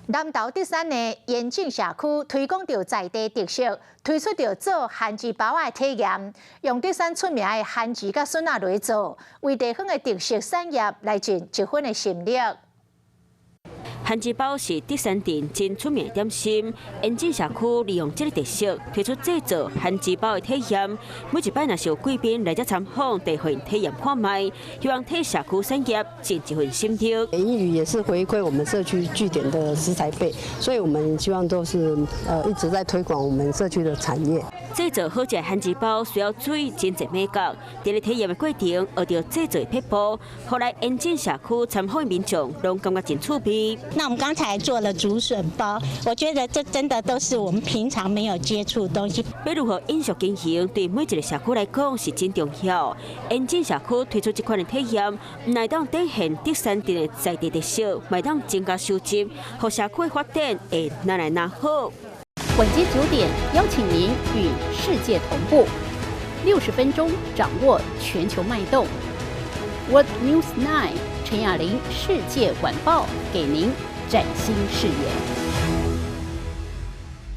南投竹山的延靖社區推廣著在地特色，推出著做番薯包仔的體驗，用竹山出名的番薯佮筍仔來做，為地方的特色產業來盡一份的心力。番薯包是竹山鎮真出名的點心，延靖社區利用這个特色，推出製作番薯包的體驗。每一擺若是有貴賓來遮參訪，就予𪜶體驗看覓，希望替社區產業盡一份心力。一語也是回饋我們社區據點的食材費，所以我們希望都是一直在推廣我們社區的產業。製作好食的番薯包需要水真濟眉角，佇咧體驗的過程學著製作撇步，予來延靖社區參訪的民眾攏感覺真趣味。那我們剛才做了竹筍包，我覺得這真的都是我們平常沒有接觸的東西。欲如何永續經營，對每一个社區來講是真重要。延靖社區推出這款的體驗，毋但會當展現竹山鎮的在地特色，嘛會當增加收入，予社區的發展會愈來愈好。晚間9點，邀請您與世界同步，60分鐘掌握全球脈動。World News 9 陳雅玲世界晚報，給您嶄新視野。